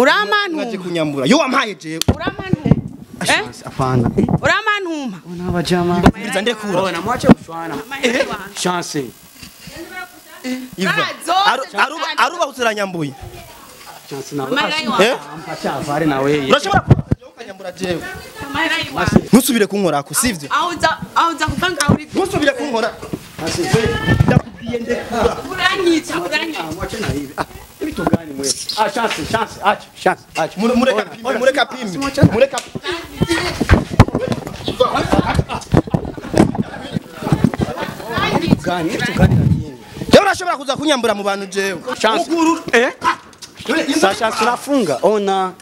Uramantuma. Kunyambura. Yo wampaye jewe. Uramantuma. Eh? Hapana. Uramantuma. Ona bajama. Ubiriza ndekura. Ona mwache kushwana. Chance. Iva. Aruba uturanyambuye. Chance na. Eh? Ampacha avare na wewe. Urashobora kukanyambura jewe. Ntusubire kunkorako sivyo? Aho uza kupanga uri. Ntusubire kunkora. Ndakubwiye ndekura. Uranyica, uranyica. Mwache na hivi. Ah, vitu gani mwe? Ah, chance, chance, acha, chance, acha. Mureka pime, mureka pime. Mureka. Gani, vitu gani lakini? Jewe urashobora kuza kunyambura mu bantu jewe. Chance. Uguru. Eh? Sasa tunafunga. Ona.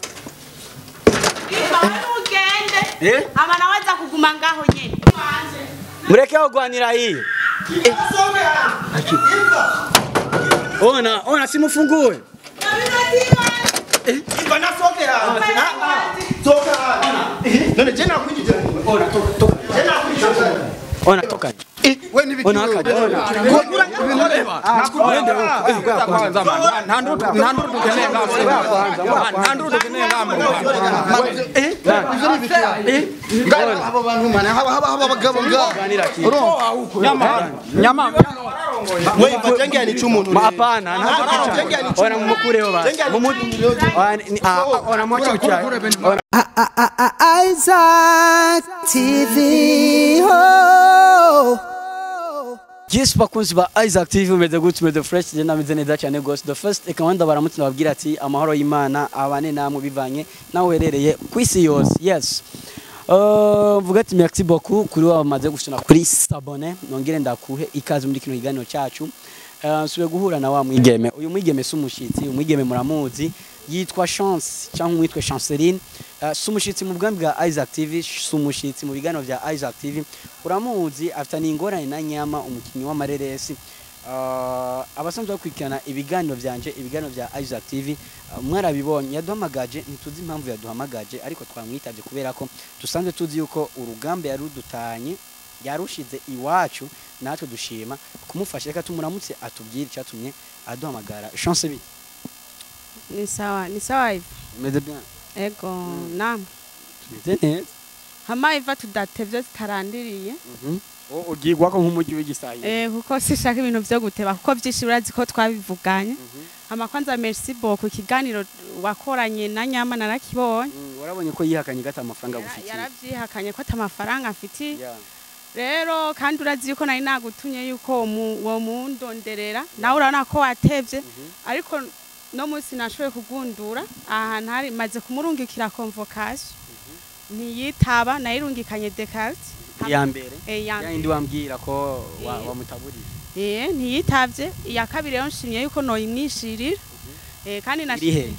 Iva ugende. Eh? Ama nawaza kuguma ngaho nyene. Mureke ogwanira hii. Ona, ona simufungue. Iva nasoke hanze. Soka hanze. None je nakwinjije. Ona toka, toka. Je nakwinjije. Ona toka. We ni Ona akaje. Abo bantu mana haba haba haba abagabo nga. Nyama. Wewe Iva jenge ni chumuntu. Hapana, ona mumukureho basi. Ona mwache kuchai. Isaac TV. Oh. Yes, bakunzi ba Isaac TV, umeze gute? Umeze fresh? Je nameze neza cyane gose. The first eka baramutse nababwira ati amahoro y'Imana abane namwe bivanye nawe uherereye ku isi yose. Yes. Mvuga ati merci beaucoup kuri wa bamaze gushona kuri s'abonner, nongere ndakuhe ikaze muri kino kiganiro cyacu. Nsubiye guhura na wa mwigeme. Uyu mwigeme si umushitsi, uyu mwigeme muramuzi, yitwa Chance cyangwa umwitwe Chanceline. Si umushitsi mu bwami bwa Isaac TV, si umushitsi mu biganiro bya Isaac TV. Uramuzi, afitanye ingorane na Nyama, umukinnyi w'amareresi. Abasanzwe bakurikirana ibiganiro byanje, ibiganiro bya Isaac TV, mwarabibonye yaduhamagaje. Ntituzi impamvu yaduhamagaje, ariko twamwitabye kubera ko dusanzwe tuzi yuko urugamba yarudutanye yarushize iwacu, natwe dushima kumufasha. Reka tumuramutse atubwire icyatumye aduhamagara. Chance, bite? Ni sawa, ni sawa Iva. Umeze bien? Ego, nam. Tumeze neza. Hama Iva, tudatevye tutarandiriye. Ugirwa ko nk'umujyi w'igisayi. Eh, kuko sishaka ibintu vyo guteba, kuko vyinshi urazi ko twabivuganye. Hama kwanza merci beaucoup, ikiganiro wakoranye na Nyama narakibonye. Warabonye ko yihakanye gata amafaranga agufitiye. Yaravyihakanye ko ata amafaranga afitiye. Yeah. Rero kandi urazi yuko nari nagutumye yuko wo mundonderera, nawe urabona ko watevye, ariko no munsi nashoboye kugundura ahantu hari maze kumurungikira convocation, ntiyitaba. Nayirungikanye Descartes. Iya mbere? Eh, iya ya indi wambwira ko wamutaburiye. Eh, ntiyitavye. Iya kabiri rero nshimye yuko noyimwishirira. Eh, kandi Iri he?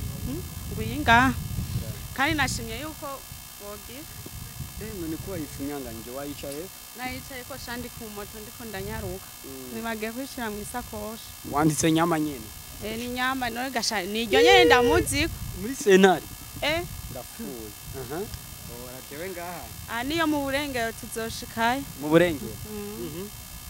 Nguyi ngaha. Kandi nashimye yuko wogira. Eh, none ko wayifunyanganyije, wayicaye? Nayicaye ko shandi ku moto, ndiko ndanyaruka, nibagiye kwishira mu isakoshi. Wanditse Nyama nyene? Eh, ni Nyama. None gasha ni iryo nyene ndamuziko. Muri sentare? Eh. Ndapfuye. Aha, oratewe ngaha. Ah, niyo mu Burengero tuzoshikayo. Mu Burengero.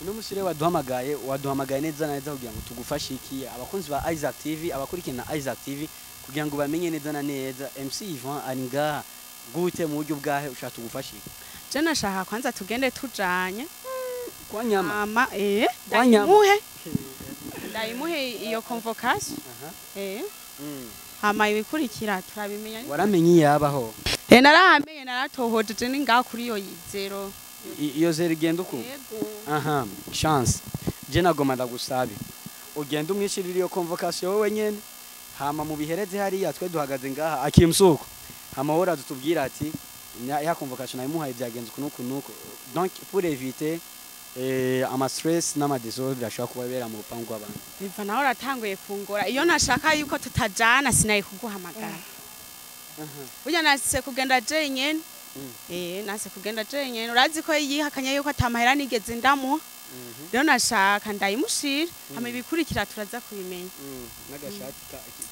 Uno musi rero waduhamagaye, waduhamagaye neza na neza kugira ngo tugufashe iki? Abakunzi ba Isaac TV, abakurikirana Isaac TV, kugira ngo bamenye neza na neza MC Ivan ari ngaha gute, mu buryo bwahe ushaka tugufashe iki? Je nashaka kwanza tugende tujanye. Kwa Nyama? Ama Kwa Nyama. Ndayimuhe iyo convocation. Hama ibikurikira turabimenya. Waramenye yabaho? Eh, narahamenye, naratohojeje, ni ngaho kuri iyo zero. Iyo zero igenda uko? Yego. Aha, Chance, je nagoma ndagusabe ugenda umwishirira iyo convocation wowe nyene, hama mubihereze hariya, twe duhagaze ngaha akimsuko, hama wowe uratubwira ati ya convocation nayimuhaye, byagenze uku nuku nuku. Donc pour éviter ama stress n'ama désordre ashobora kuba bera mu rupangu rw'abantu. Biva nawe uratanguye kungora. Iyo nashaka yuko tutajana sinayi kuguhamagara. Burya nase kugenda jenyene. Eh, nase kugenda jenyene. Urazi ko yihakanye yuko atamahera nigeze ndamuha. Rero nashaka ndayimushira, hama ibikurikira turaza kubimenya. N'agashati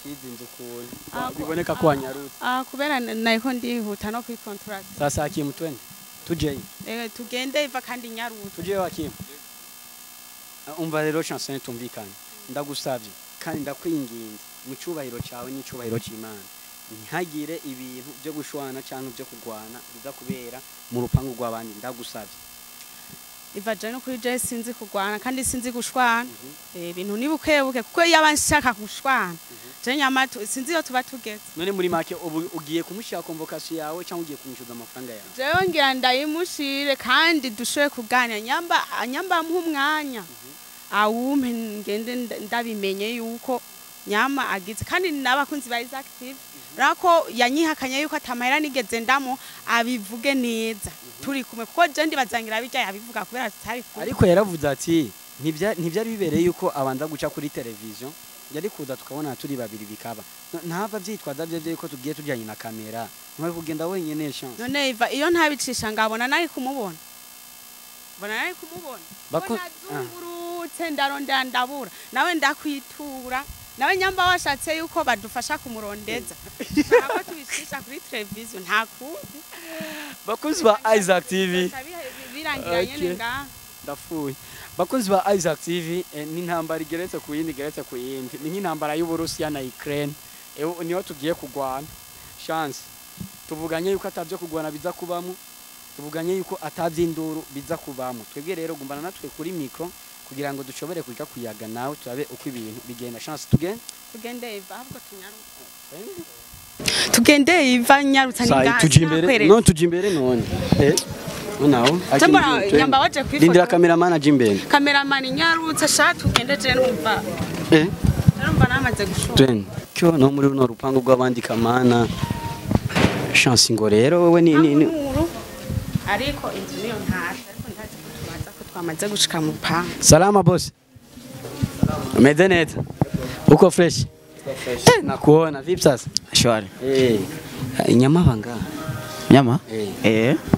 kizinze ukuntu. Ah, biboneka ko wanyarutse. Ah, kubera nariko ndihuta no kwikontora. Sasa Hakimu, twende tujeyo. Eh, tugende Iva, kandi nyaruta. Tujeyo Hakimu. Umva rero Chance, tumvikane, ndagusavye kandi ndakwinginze mu cyubahiro cyawe n'icyubahiro cy'Imana. Ntihagire ibintu byo gushwana cyangwa byo kugwana biza kubera mu rupangu rw'abandi, ndagusabye. Iva je no kuri je sinzi kugwana kandi sinzi gushwana. Ibintu ni bukebuke kuko iyo abanshaka gushwana je nyama sinzi iyo tuba tugeze. None muri make ubu ugiye kumushira convocation yawe cyangwa ugiye kumwishyuza amafaranga yawe? Jewe ngira ndayimushire kandi dushoye kuganira, nyamba amuha umwanya awumpe ngende ndabimenye yuko nyama agize. Kandi n'abakunzi ba Isaac TV rako yanyihakanye yuko atamahera nigeze ndamo, abivuge neza turi kumwe, kuko je ndibazangira bijya yabivuga kubera tutari kumwe. Ariko yaravuze ati ntibyari bibereye yuko abanza guca kuri television, yari kuza tukabona turi babiri bikaba. Ntava byitwaza byo yuko tugiye tujyanye na kamera, ntwari kugenda wenyene Chance. None Iva iyo ntabicisha ngabona nari kumubona, mbona nari kumubona nazungurutse ndarondera ndabura, nawe ndakwitura nawe nyamba washatse yuko badufasha kumurondeza ntabwo tubishisha kuri television nta kundi. Bakunzi ba Isaac TV birangira nyene nga ndafuye. Bakunzi ba Isaac TV, ni intambara igeretse ku yindi igeretse ku yindi, ni nk'intambara y'Uburusiya na Ukraine, niho tugiye kugwana. Chance tuvuganye yuko atavyo kugwana biza kubamo, tuvuganye yuko atavyinduru biza kubamo. Twebwe rero gumbana natwe kuri micro kugira ngo dushobore kuja kuyaga nawe turabe uko ibintu bigenda. Chance tugende tugende Iva, ahubwo tunyaruka tugende Iva nyarutsa ni tuje imbere no tuje imbere none nawo nyamba waje kwifoto lindira cameraman aje imbere. Cameraman nyarutsa sha tugende je numva numva namaze gushora twende cyo no muri runo rupango rw'abandi kamana. Chance ngo rero wewe ni ariko inzu niyo ntasha, ariko ndazi ko tubaza ko twamaze gushika mu pango. Salama boss. Umeze neza? Uko fresh? Nakuona vipi sasa? Shwari. Inyama banga. Nyama?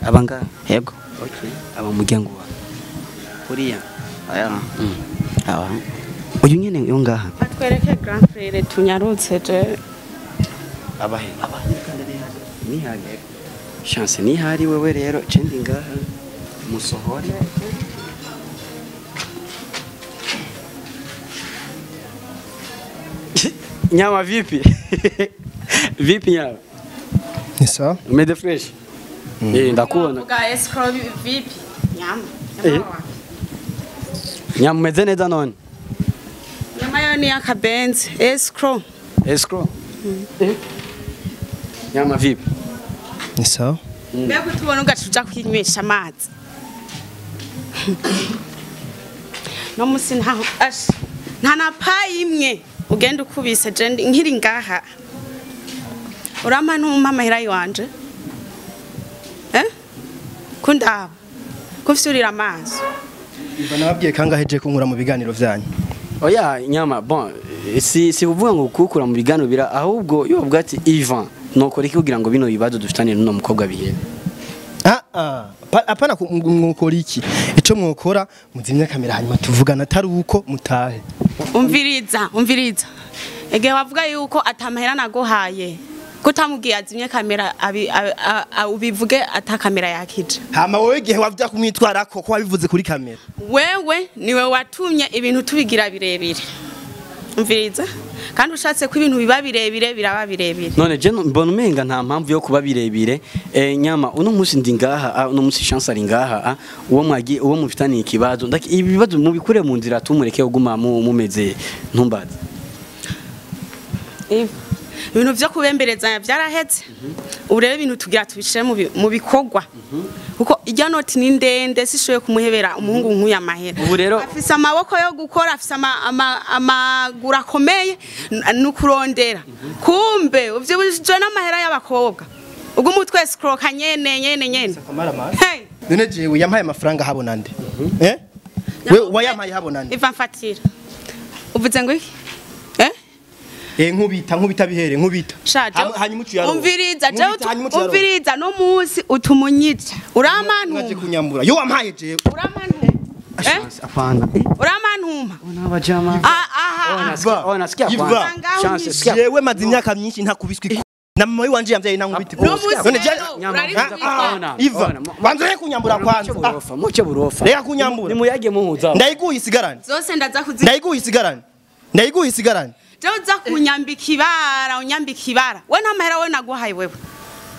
Abanga. Yego. Okay. Aba muryango wa. Uriya. Aya. Aba. Uyu nyene yo ngaha. Atwereke grand frère tunyarutse je. Abahe. Abahe kandi ni hari. Chance ni hari wewe rero cendi ngaha musohore. Nyama vipi? Vipi nyama? Ni sawa? Umeze fresh? Ndakuona. Uvuga escrow vipi? Nyama. Nyama umeze neza none? Nyama yo ni akabenzi escrow. Escrow? Nyama vipi? Ni sawa? Mbega tubona ugacuja kwinywesha amazi. No musi ntaho ash nta na payi imwe ugenda ukubise je nkiri ngaha. Urampa ntumpa amahera yiwanje? Kundaba kufyurira amaso. Iva nababwiye kangahe je kunkura mu biganiro vyanyu? Oya nyama bon si uvuga ngo kukura mu biganiro bira, ahubwo yo bavuga ati Ivan nokora iki kugira ngo bino bibazo dufitane n'uno mukobwa bihere. Apana mwokora iki? Ico mwokora muzimya kamera hanyuma tuvugana atari uko mutahe. Umviriza. Ege wavuga yuko atamahera naguhaye. Kutamubwiye azimye kamera ubivuge ata kamera yakije. Hama wowe igihe wavya kumwitwarako ko wabivuze kuri kamera. Wewe niwe watumye ibintu tubigira birebire. Umviriza. Kandi ushatse ko ibintu biba birebire biraba birebire. None je mbona umenga nta mpamvu yo kuba birebire. Nyama uno munsi ndi ngaha, uno munsi Chance ari ngaha, uwo mwagi uwo mufitaniye ikibazo. Ibi bibazo mubikure mu nzira tumureke uguma mumeze ntumbaze. Ibintu vyo kubemberezanya byarahetse. Ubu rero ibintu tugira tubishire mu bikorwa. Kuko ijya noti ni ndende sishoye kumuhebera umuhungu nkuya amahera. Afise amaboko yo gukora, afise amaguru akomeye nukurondera. Kumbe uvyibujije n'amahera y'abakobwa. Ubwo umutwe scroll nyene nyene nyene. Hey. None jewe yampaye amafaranga habona nde? We wayampaye habona nde? Iva mfatira. Uvuze ngo iki? Nkubita nkubita bihere nkubita. Hanyuma uciyaro. Umviriza jewe umviriza no munsi utumunyica. Uramantu. Naje kunyambura. Yo wampaye jewe. Uramantu. Apana. Uramantuma. Ona abajama. Aha. Ona sikia kwanza. Chance sikia. Jewe maze imyaka myinshi ntakubiswe. Na mama wanje yamvyaye nankubita. None je Iva. Banza reka kunyambura kwanza. Muce burofa. Reka kunyambura. Nimuyage muhuza. Ndayiguye isigarane. Zose ndaza kuzi. Ndayiguye isigarane. Ndayiguye isigarane. Jewe uza kunyambika ibara, unyambika ibara. We nta mahera we naguhaye wewe.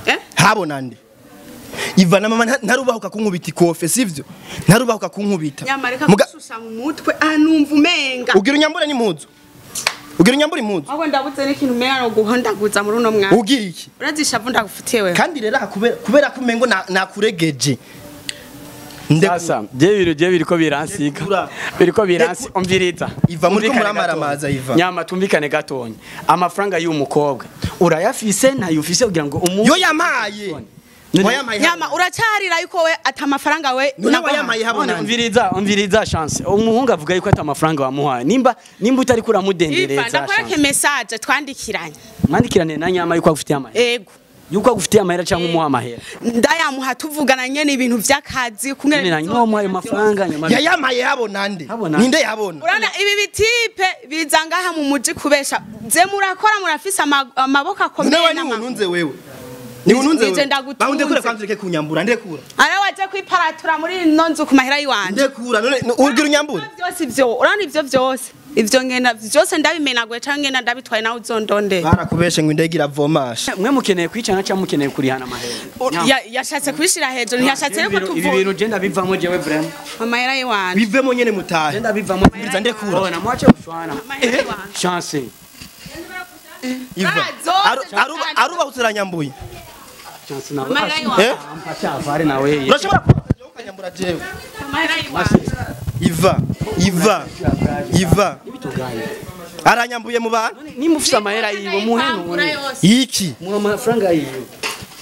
Eh? Habona nde? Iva na mama ntarubahuka kunkubita ikofe, sivyo? Ntarubahuka kunkubita. Nyama reka gushusha mu mutwe, anumva umenga. Ugira unyambure n'impuzu. Ugira unyambure impuzu. Ahubwo ndabuze n'ikintu umenga no guhondaguza muri uno mwanya. Ugira iki? Urazishavu ndagufitiye wewe. Kandi rero kubera ko umengo nakuregeje. Sasa je biriko biransiga. Biriko biransi umviriza. Iva muri ko muramaramaza Iva. Nyama tumvikane gatonya. Amafaranga y'uyu mukobwa urayafise ntayufise kugira ngo umu Yo yamaye. Nyama uracarira yuko we ata amafaranga we wayamaye habona. Umviriza chance. Umuhungu avuga yuko ata amafaranga wamuhaye. Nimba utari kuramudendereza. Iva ndakwereke message twandikiranye. Mwandikirane na nyama yuko agufitiye amahera. Ego. Yuko agufitiye amahera cyangwa umuha amahera. Ndayamuha tuvugana nyene ibintu vy'akazi kumwe niwo muhaye amafaranga nyama. Yayamaye habona nde? Ninde yabona? Urana ibi bitipe biza ngaha mu muji kubesha. Ze murakora murafise amaboko akomeye. None wani ununze wewe. Ni ununze wewe. Ba ndekure kwanza ureke kunyambura ndekura. Ara waje kwiparatura muri ino nzu ku mahera yiwanje. Ndekura none ugira unyambure. Byose ivyo urana ivyo byose. Ivyo ngenda byose ndabimenagwe canke ngenda ndabitwaye nawe uzondonde. Barakubeshe ngo indege iravomasha. Mwe mukeneye kwicana cyangwa mukeneye kurihana amahera. Yashatse kubishira hejuru ntiyashatse reko tuvuga. Ibi bintu je ndabivamo jewe vraiment. Amahera yiwanje. Bivemo nyene mutahe. Je ndabivamo ndekura. Ona mwache gushwana. Chance. Iva. Aruba uturanyambuye. Chance nawe. Eh? Ampasha nawe. Urashobora kukanyambura jewe. Iva. Iva. Iva. Aranyambuye mu bantu. Nimba ufise amahera yiwe muhe none. Iki. Mu amafaranga yiwe.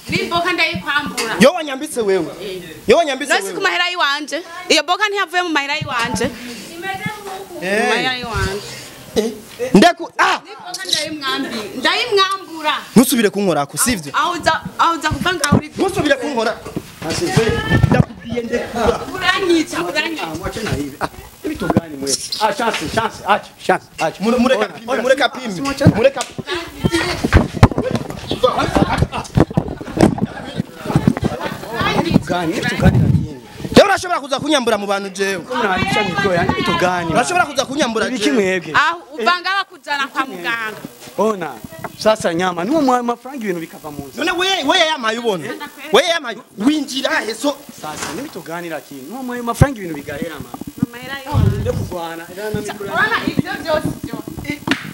Nimboka ndayikwambura. Yo wanyambitse wewe. Yo wanyambitse wewe. Nasi ku mahera yiwanje. Iyo boka ntiyavuye mu mahera yiwanje. Mu mahera yiwanje. Ndeku ah nimboka ndayimwambura. Ntusubire kunkorako sivyo? Aho uza kuvanga uri. Ntusubire kunkora. Ndakubwiye ndekura. Uranyica. Mwache na hivi. Ibitugani mwe. Ah chance acha chance acha. Mureka pime. Mureka. Ibitugani lakini. Jewe urashobora kuza kunyambura mu bantu jewe. Murarisha mikro yanjye bitugani. Urashobora kuza kunyambura ibiki mwebwe. Ah uvanga bakujana kwa muganga. Ona sasa nyama niwo mu amafaranga ibintu bikava mu nzu. None we yamaye ubona. We yamaye winjira he so sasa nibitugani lakini niwo mu amafaranga ibintu bigahera ma. Amahera yo. Ndekugwana. Urana ivyo byose byo.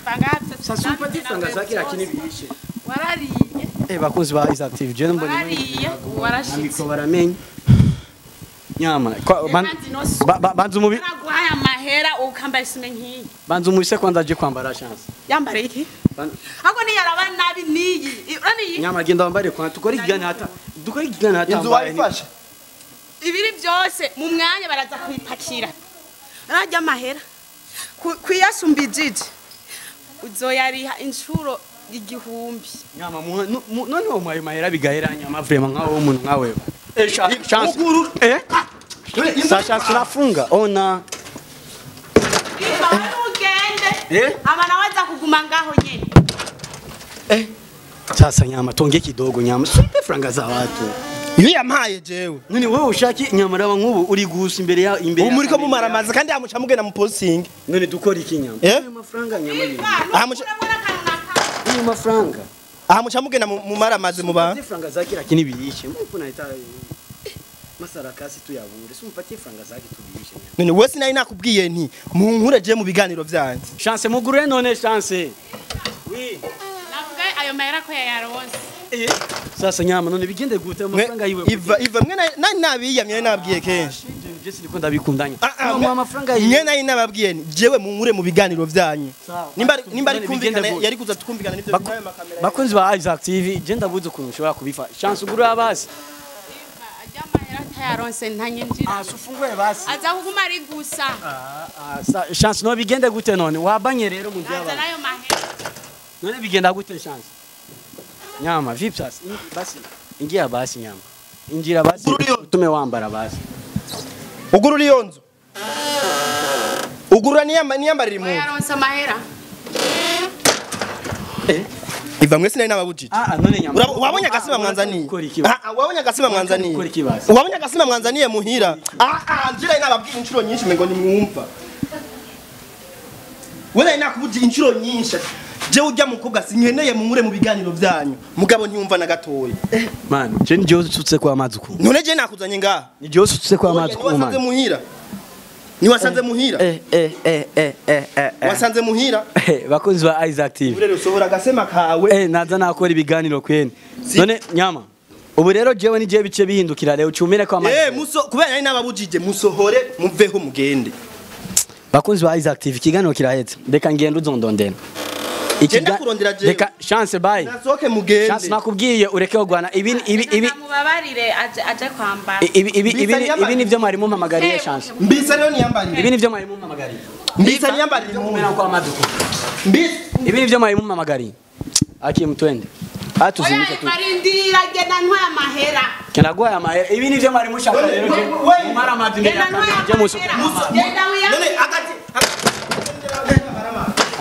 Vanga sasa upati franga zake lakini biishe. Warariye. Bakunzi ba Isaac TV je mbona warariye warashitse. Mikro baramenye. Nyama banzu mubi naguhaye amahera ukambara isume nkiyi. Banzu mubise kwanza aje kwambara chance. Yambara iki? Ahubwo niyaraba nabi niyi. Uraniyi? Nyama genda wambare kwa tukora igana hata. Dukora igana hata. Inzu wayifashe. Ibiri byose mu mwanya baraza kwipakira. Arajya amahera. Kwiyasumbijije. Uzoyariha inshuro 1000. Nyama none wo mwayo mahera bigahera nyama vraiment nkawo umuntu nkawe. Chance. Sasa tunafunga. Ona. Ugende. Ama nawaza kuguma ngaho nyene. Sasa nyama tonge kidogo nyama. Simpe franga za watu. Iyo yamaye jewe. None wewe ushaki nyama raba nkubu uri gusa imbere ya imbere. Ubu muri ko mumaramaza kandi amuca mugenda mu posting. None dukora iki nyama? Ayo mafaranga nyama yini. Amuca ayo mafaranga. Amuca mugenda mu maramaze mu bantu. Franga zake lakini biishe. Mbona naita masarakasi tuyabure sumpatie franga zake tubiishe nyama. None wese nari nakubwiye nti munkure je mu biganiro vyanje. Chance mugure none chance. Oui. Navuga ayo mahera ko yayaronse. Sasa nyama none bigende gute amafaranga yiwe. Iva mwe nari nabiyamye nabwiye kenshi. Je siniko ndabikundanya. Mu amafaranga yiwe. Mwe nari nababwiye nti jewe munkure mu biganiro vyanyu. Nimba ari kumvikana yari kuza tukumvikana nivyo bitaye makamera. Bakunzi ba Isaac TV je ndabuze ukuntu ushobora kubifa. Chance ugura abasi. Yaronse ntanyinjira. Ah sufungue basi. Aza kuguma ari gusa. Chance no bigende gute none wabanye rero mu byaba. Aza nayo mahera. None bigenda gute chance? Nyama vipi sasa? Basi ingia basi nyama. Injira basi utume wambara basi. Ugurura iyo nzu. Ugurura niyambarira impundu. Yaronse amahera. Iva mwese nari nababujije. None nyama. Wabonye agasima mwanzaniye. Wabonye agasima mwanzaniye. Wabonye agasima mwanzaniye muhira. Njira nababwiye inshuro nyinshi mengo nimwumva. Wewe nakubuje inshuro nyinshi. Je ujya mukobwa sinkeneye munkure mu biganiro byanyu. Mugabo ntiyumva na gatoya. Man, je ni Jose usutse kwa amazi ku. None je nakuzanye ngaha. Ni Jose usutse kwa amazi ku Wasanze man. muhira. Ni wasanze muhira. Wasanze muhira. Bakunzi ba Isaac TV. Urero usohora agasema kawe. Naza nakora ibiganiro kwene. None nyama. Ubu rero jewe ni je bice bihindukira rero cumire kwa amazi. Muso kubera nari nababujije musohore muveho mugende. Bakunzi ba Isaac TV ikiganiro kirahetse. Reka ngende uzondondera. Genda kurondera jewe. Reka chance bye. Nasohoke mugende. Chance nakubwiye ureke kugwana ibi ibi ibi Mubabarire aje kwambara. ibi ibi ibi ibi nivyo mwari mumpamagariye chance. Mbisa rero niyambariye. Ibi nivyo mwari mumpamagariye. Mbisa niyambariye. Kumena kwa amazi ku. Mbisa Ibi nivyo mwari mumpamagariye. Aki mtwende. Atuzimisha tu. Barindira genda ntwaye amahera. Kinaguha amahera. Ibi nivyo mwari mushaka rero je. Mumara amazi mbere Genda ntwaye je musu. amahera. Genda None wiya. agati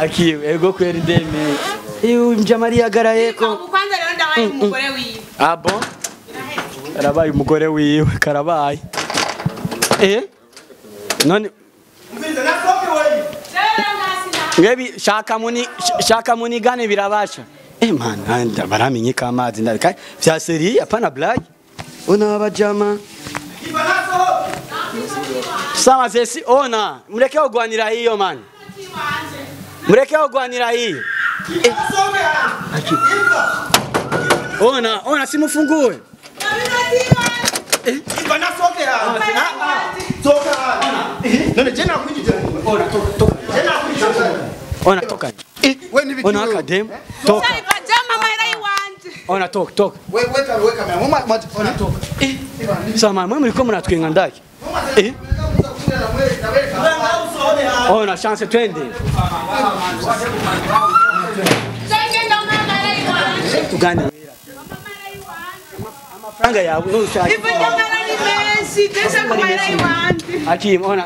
Aki ego kweri ndeme. Iyu mjamari agarayeko. Ubu kwanza rero ndabaye umugore wiwe. Ah bon? Karabaye umugore wiwe, karabaye. None Mbisa nasohoke wewe. Ngebi shaka muni gane birabasha. Man, baramenye ka amazi ndabika. Vya seri hapana blague. Ona abajama. Iba nasohoke. Sama sesi ona, mureke ogwanira hiyo man. Mureke ogwanira hiyo. Nasohoke. Iba. Ona, ona simufungue. Iba nasohoke. Sohoka. None je nakwinjije. Ona toka toka. Je nakwinjije. Ona toka. We nibiki. Ona akadem. Toka. Saiva jama amahera yiwanje. Ona toka toka. We weka weka mama mama. Ona toka. Sama mwe muriko muratwenga ndaki. Ona chance twende. Genda amahera yiwanje. Tugane. Amafaranga yawe nushaka. Iva jamara ni menshi. Ndashaka amahera yiwanje. Akim ona.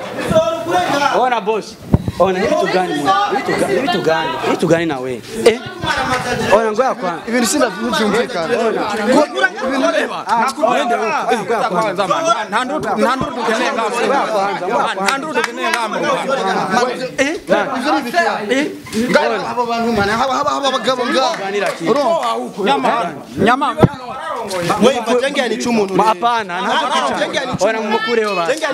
Ona boss. Ona hivi tugane. Hivi tugane. Hivi tugane na wewe. Ona ngoja kwanza. Ibintu sinavyumvikana. Ivyo nibiki. Ngaho abo bantu mana haba haba abagabo ngaho. Nyama. Wewe jenge ni chumuntu. Hapana, ona mumukureho basi.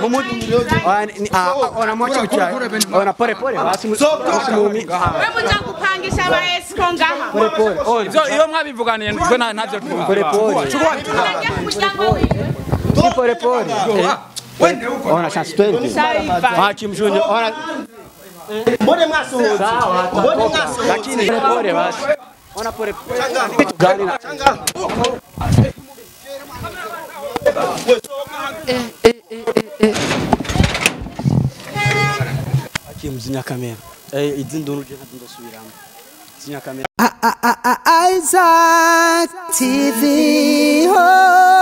Ona mwache kuchai. Ona pole pole basi. Wewe muja kupangisha aba esiko ngaha. Pole pole. Ona. Ivyo iyo mwabivuganiye twe ntavyo Pole pole. Muragiye ku muryango wiwe. Ni pole pole. Ona chance twende. Saiva. Achi mshunye. Ona Mbone mwasohotse. Mbone mwasohotse. lakini pole pole basi. Ona pole pole. Tugane na Aki mzinya kamera. Izi nduru je ndosubiramo. Zinya kamera. Isaac TV. Oh.